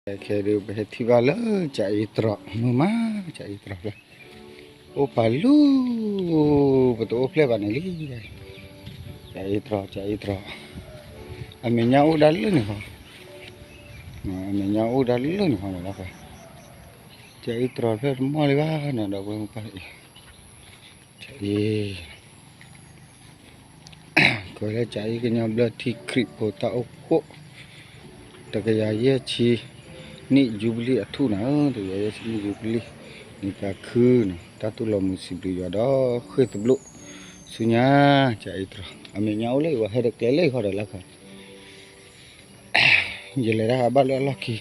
ခဲဒုး ပဟဲထံၣ်ဘၣ်လၢ ကၠအ့တြီ မုာ်မး ကၠအ့တြီဖျၢၣ် အိၣ်ပာ်လူၤ ပတအိၣ်ဖျဲၣ်ဘၣ်န့ၣ်လံ. ကၠအ့တြီ ကၠအ့တြီ အမဲာ်ညါအိၣ်ဒၣ်လၢန့ၣ်ဃီ, အမဲာ်ညါအိၣ်ဒၣ်လၢန့ၣ်ဃီလီၤ. ကၠအ့တြီဖျၢၣ်တမီၢ်လၢၤဘၣ်နီၤ ဒီပုၢ်ဝဲၢ်မုၣ်ခွါအံၤ ကၠအ့ ကလၢ ကၠအ့ကညီဘျၢထံခရံာ်ဖိတၢ်အိၣ်ဖှိၣ် တကယၤယဲၢ်ဆံနံၣ်ယူဘလံၣ်အထူၣ်န့ၣ်, တကယၤယဲၢ်ဆံနံၣ်ယူဘလံၣ် နံၣ်သးခုန့ၣ် တၢ်တူၢ်လိာ်မုာ်စံးဘျုးယွၤဒီးဃ့ၢ်သဘျိၣ်ဆူညါ ကၠအ့တြီ. အမဲာ်ညါအိၣ်လၢယဝၤဟဲဒီးကျဲလၢယဃီဒီးလၢခါ ယလဲၤတၢ်ဟးဘၣ်လၢအလီၢ်ခံ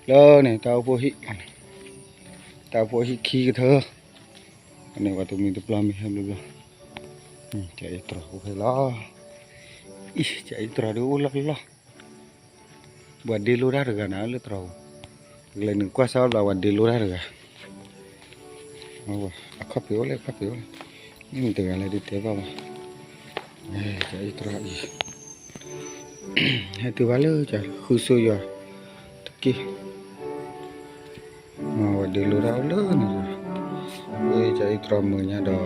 လၢန့ၣ် တၢ်အိၣ်ဖှိၣ်ဟံၣ်, တၢ်အိၣ်ဖှိၣ်ဟံၣ်ခံကထၢ အန့ၣ် ပှၤတမံၤတပျီမ့ၢ်ဟဲဘျီဘျီ, ကၠအ့တြီအိၣ်ဖဲလီၤ. အံၤ ကၠအ့တြီဒုးအိၣ်လီၢ်လီၢ်, ပှၤဒ့လိတၢ်တဂၤန့ၣ်လၢတြီပူၤ, ကလဲၤနုာ်ကွၢ်စၢ်ဘၣ်ဘျီ ပှၤဒ့လိတၢ်တဂၤ, အခီၣ်ဖံးအိၣ်လဲၣ် အခီၣ်ဖံးအိၣ်လဲၣ်, မ့ၢ်မတဂၤလဲၣ်ဒုးတဲဘၣ်ဘၣ်, ကၠအ့တြီအံၤ ဟဲတုၤဘၣ်လၢ ကၠဃုဆိယွၤတက့ၢ်. ဝဲဒ့လိတၢ်အိၣ်လၢန့ၣ်, ဝဲကၠအ့တြီမုာ်ညါဒီး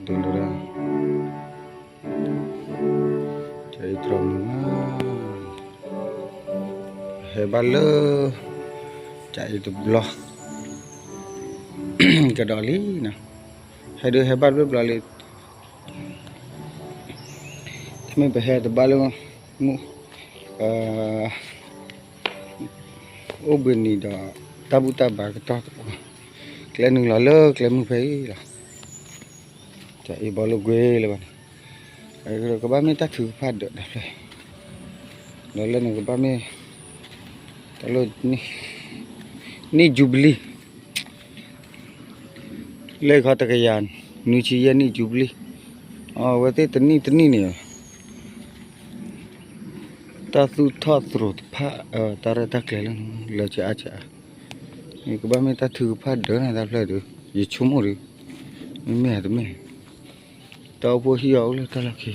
ဒ့လိတၢ်, ကၠအ့တြီမုာ်မး, ဟဲဘၣ်လၢ ကၠအ့တဘျီ ကဒီးလံနီၤ, ဟဲဒုးဟဲဘၣ်တဘျီဘျီလံ မ့ၢ်ပဟဲတဘၣ်လၢ မုၢ် အိၣ်ဘှံးနံၤဒီး တၢ်ဘူၣ်တၢ်ဘါကတီၢ်, ကျဲနုာ်လီၤလၢကျဲမုၢ်ဖဲအံၤလီၤ. ကၠအ့ဘီလိကွ့လၢၤဘၣ်န့ၣ်, ကဘၣ်မ့ၢ်တၢ်ထုကဖၣ်ဒၢးတၢ်ဖျၢၣ်, ဒီးလၢန့ၣ် ကဘၣ်မ့ၢ် တၢ်လၢ နံၣ်ယူဘလံၣ် လၢခီတကယၤ နွံဆံယဲၢ်နံၣ်ယူဘလံၣ်, အဝဲသ့ၣ်တနံၣ်တနံၣ်န့ၣ် တၢ်သူၣ်ထီၣ်သရိာ်တဖၣ် တၢ်ရဲၣ်တၢ်ကျဲၤလၢ လၢကၠအါကၠအါ, ကဘၣ်မ့ၢ်တၢ်ထုကဖၣ်ဒၢးန့ၣ်တၢ်ဖျၢၣ်ဒုး ယဆိကမိၣ်ဒုး မ့မ့ၢ်ဧါတမ့ၢ်, တၢ်အိၣ်ဖှိၣ်ဟံၣ်အီၤအိၣ်လၢတၢ်လီၢ်ခံ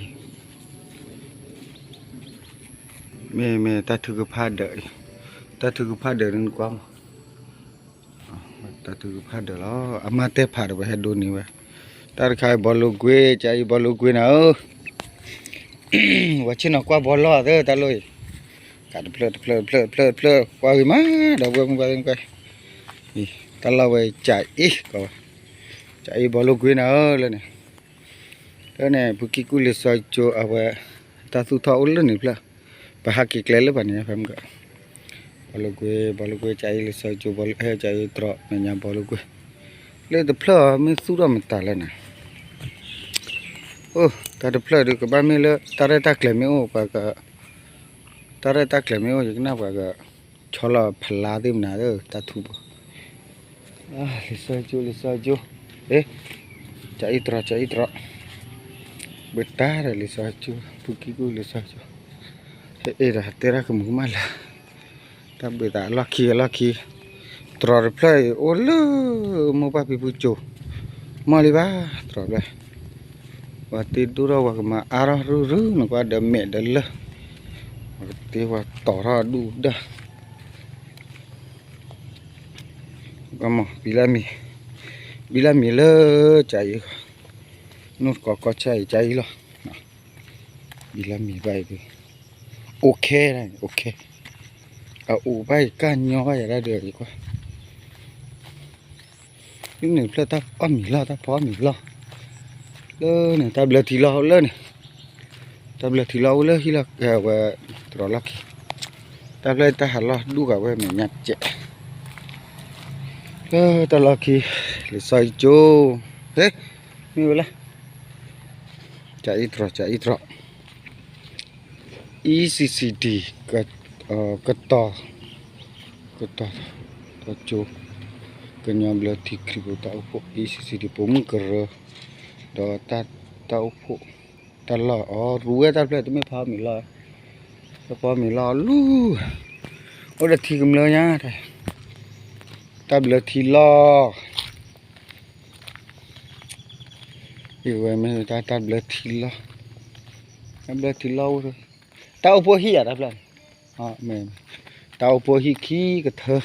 မ့မ့ၢ်တၢ်ထုကဖၣ်ဒၢးအံၤ, တၢ်ထုကဖၣ်ဒၢးန့ၣ်နကွၢ်မး, တၢ်ထုကဖၣ်ဒၢးလီၤ. အမါတဲဖးဒီးပဟဲဒိးန့ၢ်ဝဲ, တၢ်တခါအံၤဘီလိကွ့ ကၠအံၤဘီလိကွ့နၤဧၢ, ဝဲဆ့ၣ်နီၤကွၢ်ဘီလီၢ်သၢတၢ်လီၢ်အံၤ, ကးတဖျၢၣ်တဖျၢၣ်တဖျၢၣ်တဖျၢၣ်တဖျၢၣ် ကွၢ်ဂ့ၤမး ဒီပုၢ်ဝဲၢ်မုၣ်ခွါသ့ၣ်နကွၢ်, တၢ်လီၢ်ဝဲကၠအ့ၣ်ကီးဝဲ, ကၠအ့ၣ်ဘီလိကွ့နၤဧၢလၢန့ၣ် လၢန့ၣ် ဖုကံၢ်ကူၣ်လံာ်စီဆှံကၠိအဝဲ တၢ်သူၣ်ထီၣ်အိၣ်လၢန့ၣ်တဖျၢၣ်, ပဟးက့ၤကျဲလၢပှၤန့ၣ်ဖဲမုၢ်ကီး, ဘီလိကွ့ ဘီလိကွ့ ကၠအ့ၣ်လံာ်စီဆှံကၠိ ဘီလိကွ့ ကၠအ့ၣ်တြီ မဲာ်ညါဘီလိကွ့, လၢတဖျၢၣ်မ့ၢ်သူၣ်ထီၣ်မတၤလဲၣ်န့ၣ်, အိၣ် တၢ်တဖျၢၣ်ဒုးကဘၣ်မ့ၢ်လၢ တၢ်ရဲၣ်တၢ်ကျဲၤမ့ၢ်အိၣ်ပှၤက တၢ်ရဲၣ်တၢ်ကျဲၤမ့ၢ်အိၣ် ယကနၣ်ပှၤက ဆီလီၤဖျါသ့ၣ်မနၤ တၢ်ထူဘိ လံာ်စီဆှံကၠိ လံာ်စီဆှံကၠိ, ကၠအ့ၣ်တြီ ကၠအ့ၣ်တြီ, ဘၣ်တၢ်ဒီးလံာ်စီဆှံကၠိ ဖုကံၢ်ကူၣ်လံာ်စီဆှံကၠိ, ဟဲအ့ၣ်ဒီးဟးတဲတၢ်ကမူၤကမၣ်လၢ တၢ်ဘှံးသးအလီၢ်ခံအလီၢ်ခံ, တြီတဖျၢၣ်အံၤအိၣ်လၢ မိၢ်ပၢ်ဖံဖုကၠိ, မီၢ်လံဘၣ် တြီဖျၢၣ်, ပှၤတ့ဒိၣ်ထီၣ်ပှၤကမၤအါထီၣ်ရုၢ်ရုၢ်န့ၣ် ကွၢ်ဒီးမဲာ်ဒီးလၢၢ်, ပှၤကတ့ပှၤတီၤထီၣ်ဒူၣ်ဒၢ် ကမီၤ ဘံလၢမံၤ, ဘံလၢမံၤလၢ ကၠအ့ၣ်, နိၣ်တကိးကီၢ်ဆၣ်အံၤ ကၠအ့ၣ်လီၤ, ဘံလၢမံၤဘၣ်အံၤဒုး, အိၣ်ခဲဒၣ် အိၣ်ခဲ, အအိၣ်ဘၣ်အံၤ ကၢ်ညီဘၣ်ယၤဒၣ်ဒုး ယကွၢ် ဒ်န့ၣ်တဖျၢၣ်တၢ်အီၣ်မံၤလီၢ် တၢ်ဖီအီၣ်မံၤလီၢ်, လၢန့ၣ် တၢ်ဘျၢထံလီၢ်လၢန့ၣ်, တၢ်ဘျၢထံလီၢ်အိၣ်လၢဟံၣ်လီၢ်ဝဲ တြီလီၢ်ခံ, တၢ်ဖျၢၣ်တၢ်ဟးလီၢ်ဒူၣ်ဃာ်ဝဲမဲာ်ညါစဲး, လၢတၢ်လီၢ်ခံ လံာ်စီဆှံကၠိ, ဟဲ မ့ၢ်ဝဲလဲၣ်, ကၠအ့ၣ်တြီ ကၠအ့ၣ်တြီ ECCD ကတီၤ, ကတီၤ, ကတီၤကၠိ, ကညီဘျၢထံခရံာ်ဖိတၢ်အိၣ်ဖှိၣ် ECCD ပိာ်မုၣ်ကရၢ, ဒီးတၢ်အိၣ်ဖှိၣ်, တၢ်လီၢ်အီၤရူဝဲတၢ်ဖျၢၣ် တမ့ၢ်ဖီအီၣ်မံၤလီၢ်, တၢ်ဖီအီၣ်မံၤလီၢ်အီၤလူၤ, အိၣ်ဒီးထံကမျၢၢ်ညါ, တၢ်ဘျၢထံလီၢ် အံၤဝဲမ့ၢ်တၢ် တၢ်ဘျၢထံလီၢ်, တၢ်ဘျၢထံလီၢ်အိၣ်, တၢ်အိၣ်ဖှိၣ်ဟံၣ်ဧါ တၢ်ဖျၢၣ်န့ၣ်, မ့ၢ် တၢ်အိၣ်ဖှိၣ်ဟံၣ်ခံကထၢ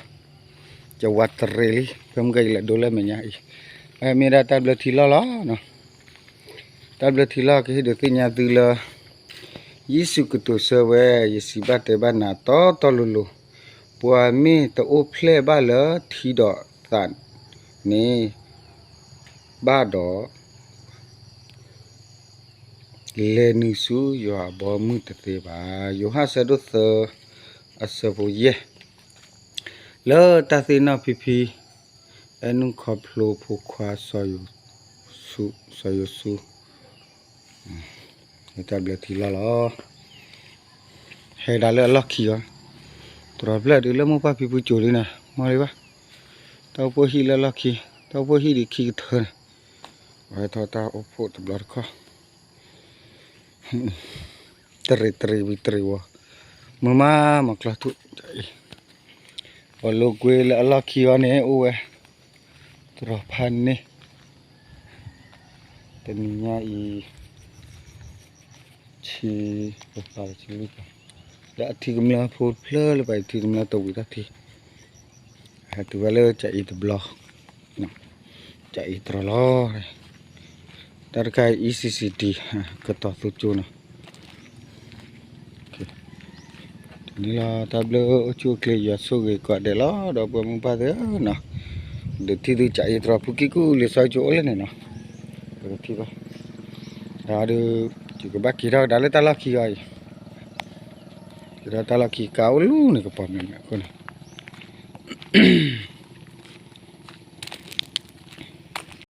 ကဝးတရံးလံ ဖဲမုၢ်ကယလဲၤဒိလၢမဲာ်ညါအံၤ မ့ၢ်ဒၣ်တၢ်ဘျၢထံလီၢ်လီၤ. တၢ်ဘျၢထံလီၢ်ကဟ့ၣ်ဒုးသ့ၣ်ညါသုလၢ ယ့ၣ်ၡူးကတိၤဆၢဝဲ ယစံးဘၣ်တဲဘၣ်နၤတီတီလိၤလိၤ, ပှၤမ့ၢ်တအိၣ်ဖျဲၣ်ဘၣ်လၢထံဒီးသးန့ၣ်ဘၣ်ဒီး လဲၤနုာ်ဆူယွၤအဘီအမုၢ်တသ့ဘၣ်. ယိၤဟၣ်ဆၢဒိၣ်သၢ အဆၢဖိယဲၢ် လၢတၢ်သ့ၣ်နီၣ်ဖံဖံ အဲၣ်နုၣ်ခီဖျိဖိခွါ စီၤယိၤဆူ တၢ်ဘျၢထံလီၢ်လီၤ. ဟဲဒၣ်လၢအလီၢ်ခံအီၤ, တြီၤဖျၢၣ်ဒုးလၢမိၢ်ပၢ်ဖံဖုစိၤလံန့ၣ် မ့ၢ်လံဘၣ်. တၢ်အိၣ်ဖှိၣ်ဟံၣ်လၢအလီၢ်ခံ, တၢ်အိၣ်ဖှိၣ်ဟံၣ်ဒံးခံကထၢန့ၣ်, အဝဲထီၣ်တၢ်အိၣ်ဖှိၣ်တဘျီတခီၣ် တရံးတရံးဝံၤတရံးဝီၤ, မုၢ်မးမၤကျီထူၣ်အံၤ, ပှၤလိာ်ကွဲလၢအလီၢ်ခံအီၤန့ၣ် အိၣ်ဝဲ တြီၤဖးန့ၣ်, တနံၤညါအံၤ ဆံ ပသးဆံလွံၢ်သီ, လၢအထံကမျၢၢ်ဖိတဖျၢၣ်လၢပှၤအံၤထံကမျၢၢ်တဝံၤတၢ်ထံ ဟဲတုၤဝဲလၢကအံၤတဘျီ, ကအံၤတြီၤလီၤ, တၢ်တခါ E C C D ကတီၤသူကၠိနီၤ, တနံၤလီၤ တၢ်ဘျုးအိၣ်ဆူၣ်အိၣ်ချ့ ယွၤဆိၣ်ဂ့ၤကိးဂၤဒဲးလီၤ ဒီပုၢ်ဝဲၢ်မိၢ်ပၢ်သ့ၣ်ဧၢနီၤ, ဒုးထံၣ်သုကအံၤတြီၤဖုကံၢ်ကူၣ်လံာ်စီကၠိအိၣ်လၢန့ၣ်နီၤ, ပကထံၣ်ဘၣ်, ဒီးဒုး ယကဘၣ်က့ၤထီၣ်ကဒါလၢတၢ်လီၢ်ခံဂီၤအံၤ, က့ၤထီၣ်တၢ်လီၢ်ခံကါအိၣ်လူၤန့ၣ် ကပီၤမုၢ်န့ၣ်အဃိန့ၣ်